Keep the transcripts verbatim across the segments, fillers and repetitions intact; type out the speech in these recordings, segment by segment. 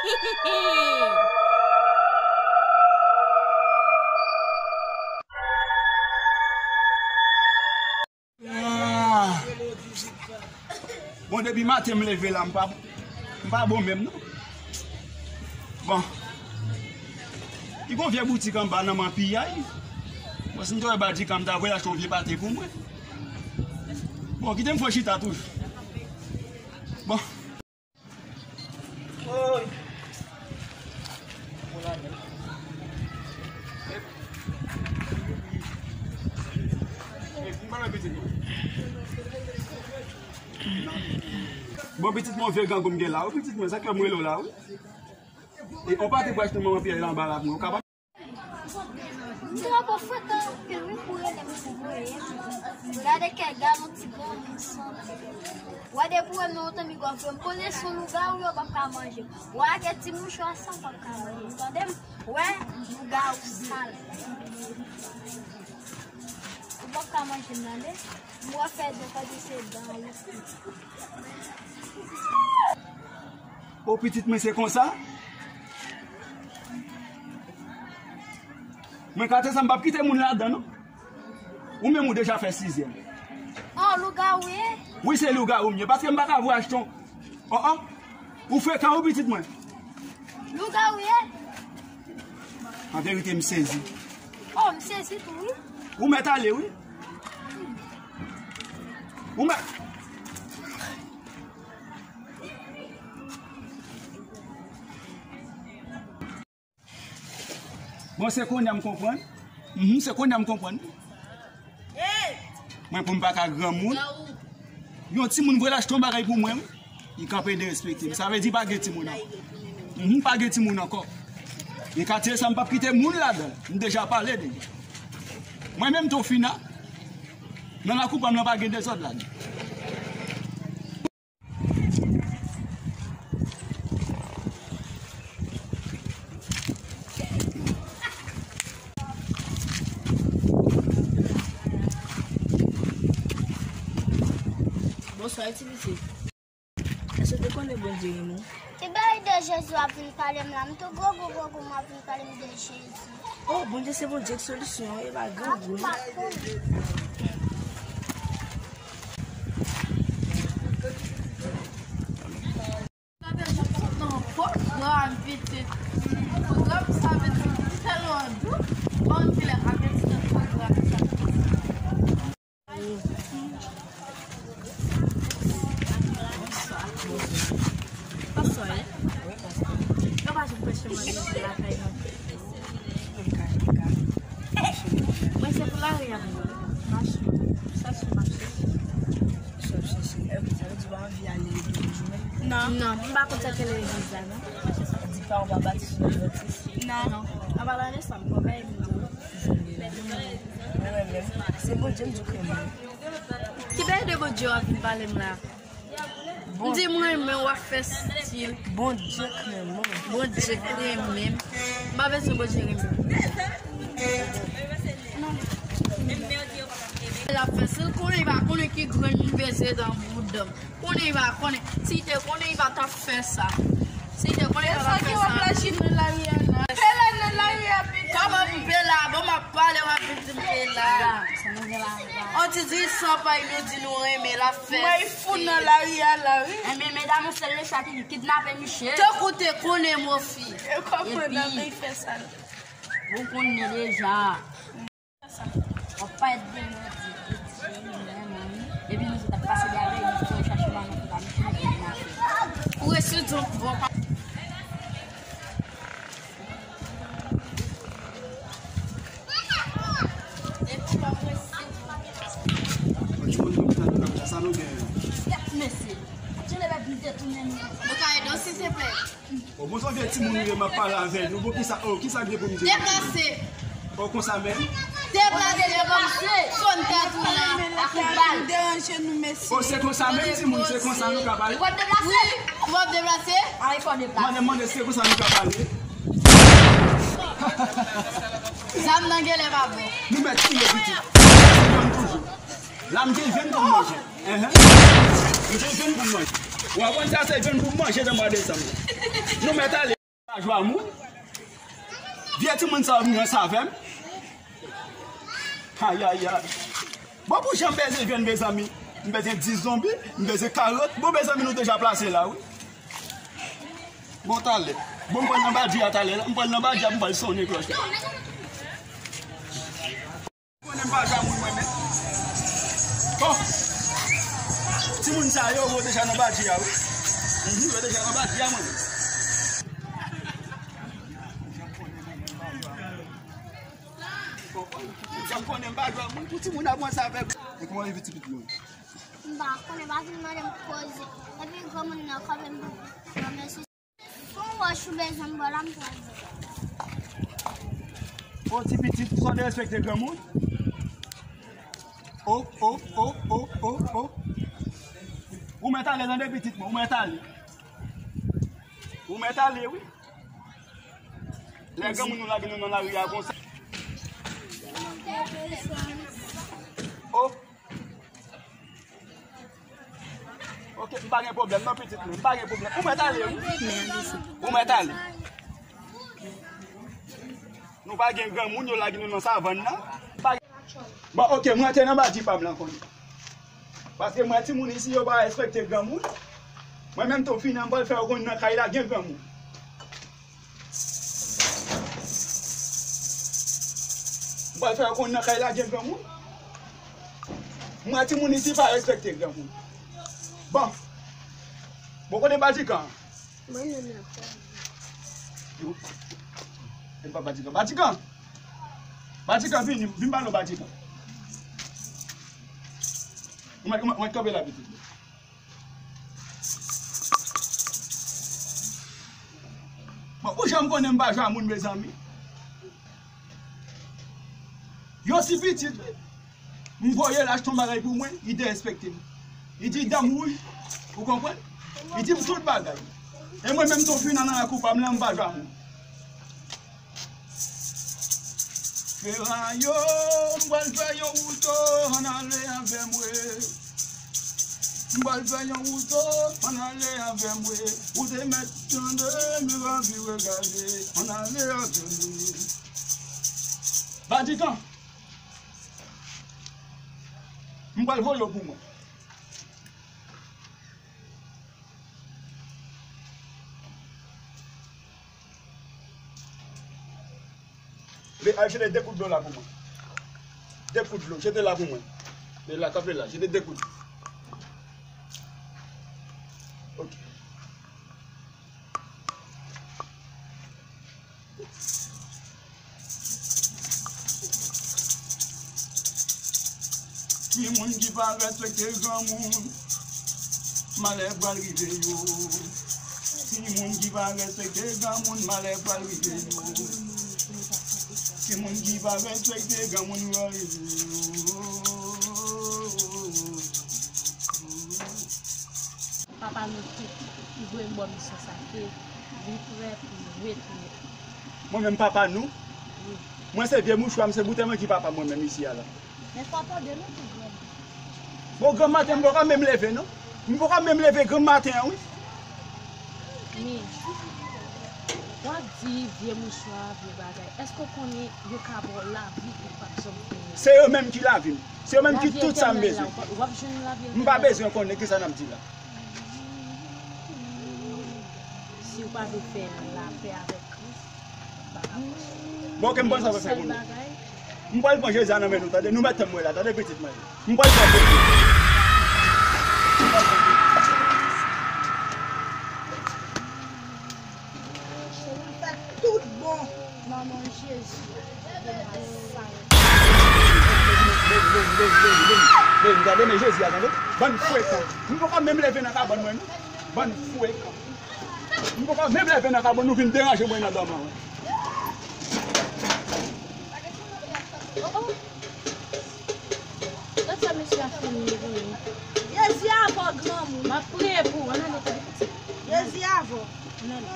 Ah! Bon, depi maten m leve la, m pa, m pa bon menm, non. Bon. Li gon vye boutik anba nan man piyay. Bon, si m te wè Badjika, m ta voye achte yon vye pate pou mwen. Bon, kite m fè chita toujou. Bon. Bon, pitit mwen, vye grangou m gen la, wi, pitit mwen, sa k fè m rele w la, wi. E, on pati pou achte manman piyay la anba la pou mwen, ou kapab? Drapo fèt anpil wi pou rele m pou voye. Gade kè galon ti granmoun santi. Wè depi w wè m nan otan mi gòfle m konnen se yon lougawou yo p ap ka manje. Wè ak ti mouchwa sa w p ap ka manje. Tande m? Wè lougawou sal. Ou p ap ka manje m tande. M wè fè de fè de se dan ou. O pitit mwen se konsa. Mwen kate sa m p ap kite moun ladan non. Ou menm ou deja fè sizyèm. Oh, lougawou ye? Wi, se lougawou m ye. Paske m pa ka voye achte yon. Oh, oh. Ou frekan wi pitit mwen. Lougawou ye? An verite, m sezi. Oh, m sezi tou, wi. Ou mèt ale, wi. Ou mèt. Bon, se kounye a m konprann. Mhm, se kounye a m konprann. Mwen, pou m pa ka granmoun, yon timoun vle achte yon bagay pou mwen, wi. Li kanpe derespekte m. Sa vle di pa gen timoun ankò. Mhm, pa gen timoun ankò. E katye sa, m p ap kite moun ladan l. M deja pale deja. Mwen menm tou fina. Nan lakou pa m nan pa gen dezòd ladan l. Bonswa, ti pitit. Èske w te konnen Bondye renmen w? Ki bagay de Jezi w ap vin pale m la? M tou grogou grogou m w ap vin pale m de Jezi. Oh, Bondye se Bondye k solisyon an, e pa grangou non. Sa te jis nan pwogram pitit. Pwogram sa vle di tèlman dou. Bon, ki lè avèti nan pwogram sa. Bonswa. Bonswa. Yo pa jwenn pèche manje lakay nou. Mwen se pou lari a m ye. Mache. Chache mache. Sa vle di w pa anvi ale legliz ou menm? Non. Non, m pa konn sa k rele legliz la non. Di pa w pa batize nan Adventist? Non. Apa la nesans mwen pa Mwen menm, se Bondye m di w k renmen m. Ki bagay de Bondye w ap vin pale m la? M di m renmen w ap fè stil. Bondye k renmen w. Bondye k renmen m. M pa bezwen Bondye renmen m. L ap fè stil konnen li pa konnen ki grenn moun peze nan bouda m. Konnen li pa konnen. Si li te konnen, li pa t ap fè sa. Si li te konnen, li pa t ap fè sa. Bela nan lari a la. Bela nan lari a, pita. Kòman pou Bela? Bon, m ap pale, w ap vin di m Bela. On ti di san pay nou di nou renmen, l ap fè. Mwen fou nan lari a la, wi. Enben, medam, se le chat ki kidnape misye. Tankou te konnen, mofi. E kòman nan peyi fè sa? Ou konnen deja. W ap parèt demen, di, di, di, di, di, di, epi nou sot ap pase dèyè, nou sot chache manman ki pa mete nou nan afè. Ou resi donk, bon, pa. Epi w ap resi. Yon timoun konn sa nou gen. Kèt mesye. Jan lè bèt nou detounen nou. Nou ka ede w, silteplè? O, bon, se yon vye timoun li ye, m ap pale avè l. Bon, kisa, o, kisa k gen pou m di? Deplase! O, konsa menm? Deplase, deplase! Fòn tèt ou la, ak yon bal. Deranje nou, mesye. O, se konsa menm, timoun, se konsa nou ka pale? Ou p ap deplase? Wi. Ou p ap deplase? A, fò deplase. Mande, mande, se konsa nou ka pale? Zam nan genlè pa bon. Nou mèt tire pitit. Se menm toujou. La, m gen vyann pou m manje. Enhen. M gen vyann pou m manje. W ap konn sa se grenn pou manje nan mwa desanm. Nou mèt ale. Pa jwa moun. Vye timoun sa yo vin ranse avè m. Ayayay. Bon, pou jan m bezwen jwenn, mezanmi, m bezwen dis zonbi, m bezwen karant. Bon, mezanmi, nou deja plase la, wi. Bon, talè. Bon, m pral nan badji a talè la. M pral nan badji a, m pral sonnen klòch la. Konnen m pa jwa moun mwen menm. Bon. Timoun sa yo, yo deja nan badji a, wi. Mhm, yo deja nan badji a, mwen menm. Jan m konnen m pa jwa moun, pou timoun ap ranse avè m. E kòman e vit ti pitit mwen? M pa konnen, pa vin mande m koze. Epi granmoun nan kanpe m pou mèsi. Fon wòch ou bezwen m ba w la, m pral ba w. O ti pitit, sa w derespekte granmoun? O, o, o, o, o, o. Ou mèt ale tande pitit mwen, ou mèt ale. Ou mèt ale, wi. Lè granmoun nou lage nou nan lari a konsa. O. Ok, m pa gen pwoblèm non, pitit mwen. M pa gen pwoblèm. Ou mèt ale, wi. Ou mèt ale. Nou pa gen granmoun, yo lage nou nan savann nan. Pa gen... Bon, ok, mwen te nan badji pa m lan kounye a. Paske mwen timoun isi, yo pa respekte granmoun. Mwen menm tou fini an, m pral fè yo konn nan kay la gen granmoun. M pral fè yo konn nan kay la gen granmoun. Mwen timoun isi pa respekte granmoun. Bon. Bon, kote Badikan? Mwen menm la. Yo. E pa Badikan. Badikan! Badikan, vini. Vin pale w, Badikan. Ou mèt, ou mèt, ou mèt kanpe la, pitit. Bon, ou janm konnen m pa jwa moun, mezanmi. Yon ti pitit, wi. M voye l achte yon bagay pou mwen, li derespekte m. Li di dan m wouj, ou konprann? Li di m tout bagay. E mwen menm tou fini nan lakou pa m lan, m pa jwa moun. Ferayo, m pral fè yon wouto, ann ale avè mwen. M pral fè yon wouto, ann ale avè mwen. Ou te mèt tande, m pa vire gade, ann ale avè mwen. Badikan, m pral voye w pou mwen. Ve-, al jete de kout dlo la pou mwen. De kout dlo, jete la pou mwen. Men la, kanpe la, jete de kout. Ok. Timoun ki pa respekte granmoun, malè pral rive yo. Timoun ki pa respekte granmoun, malè pral rive yo. Timoun ki pa respekte granmoun, pral rive yo. Papa nou tout, li voye m bò misyon sa ke li prè pou retounen. Mwen menm papa nou? Wi. Mwen se vye mouchwa, m se boutèy mwen ki papa mwen menm isi a la. Men fò tande nou tou granmoun. Bon, granmaten, m poko menm leve non. M poko menm leve granmaten an, wi. Men, w ap di vye mouchwa, vye bagay. Èske w konnen yo ka ba w lavi ki p ap janm fini? Se yo menm ki lavi m. Se yo menm ki tout sa m bezwen. Lavi etènèl la, w ap jwenn lavi etènèl la. M pa bezwen konnen kisa n ap di la. Si w pa vle fè lapè avèk Kris, ou pa ka pran swen. Bon, ok, m pral sa pou fè pou nou. M pral pran Jezi a nan men nou, tande. Nou mèt tann mwen la, tande, pitit mwen. M pral pran Jezi. Cheri m fè tout bon nan non Jezi de Nazarèt. Men, men, men, men, men, men, gade men Jezi a, tande. Bann frekan. M poko menm leve nan kabann mwen, non. Bann frekan. M poko menm leve nan kabann, nou vin deranje mwen nan dòmi an. Gad sa mesye a fè m ye pou mwen. Jezi avè w, granmoun. M ap priye pou ou. Ann ale, tande pitit. Jezi avè w. Ann ale.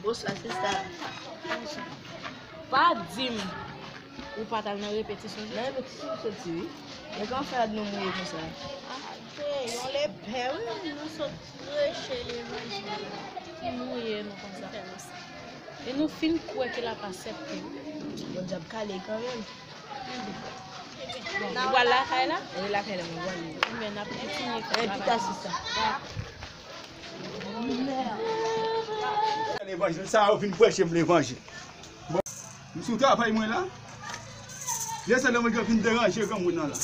Bonswa, sista. Pa di m ou pa t al nan repetisyon jodi. Nan repetisyon m soti, wi. Men kòman fè rad nou mouye konsa? Ate, yon lepè, wi, nou sot preche levanjil la. Ki mouye nou konsa? Ki fè nou sa? E nou fin kwè ke l ap aksepte. Bondye ap kale kanmenm. Bon, ou pral lakay la? Wi, lakay la, mwen pral. Ebyen, n ap kontinye fè travay. Envitasyon sa. Levanjil sa yo vin preche m levanjil. Bon, m sou travay mwen la. Lè sa lè mwen vin deranje granmoun nan la.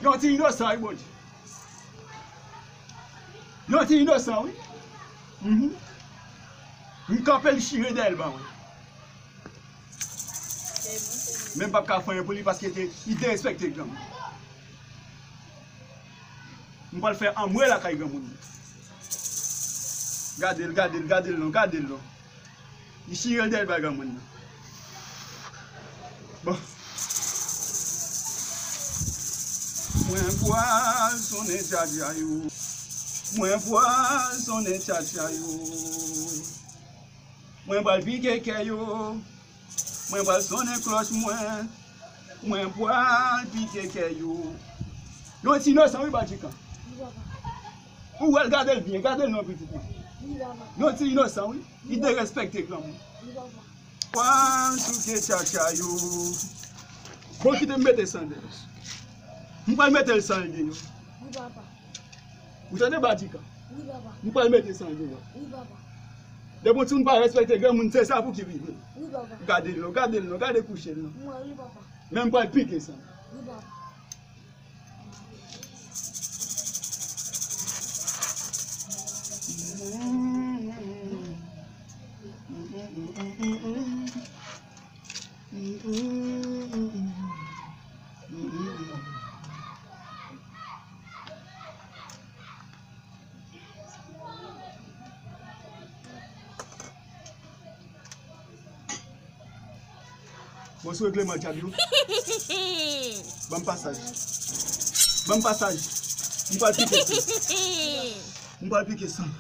Yon ti inosan, wi, Bondye. Yon ti inosan, wi. Mhm. M kanpe l chire dèyè l ban mwen. Men m p ap ka fè anyen pou li paske te, li derespekte granmoun. M pral fè anmwe lakay granmoun nan. Gade l, gade l, gade l non, gade l non. Li chire l dèyè l bay granmoun nan. Bon. Mwen pwal sonnen tchatcha yo. Mwen pwal sonnen tchatcha yo. Mwen pral pike kè yo. Mwen pral sonnen klòch mwen. Mwen pral pike kè yo. Yon ti inosan wi, Badjikan. Ou wè l, gade l byen, gade l non, pitit mwen. Yon ti inosan wi. Li derespekte granmoun. Pral souke tchatcha yo. Bon, kite m mete sandal. M pral mete l san l deyò. Ou tande, Badjikan? M pral mete san l deyò. Depi yon timoun pa respekte granmoun, se sa pou ki rive. Gade l non, gade l non, gade kouche l non. Men m pral pike san l. Bon, sou regleman dyab yo. Ban m pasaj. Ban m pasaj. M pral pike san. M pral pike san.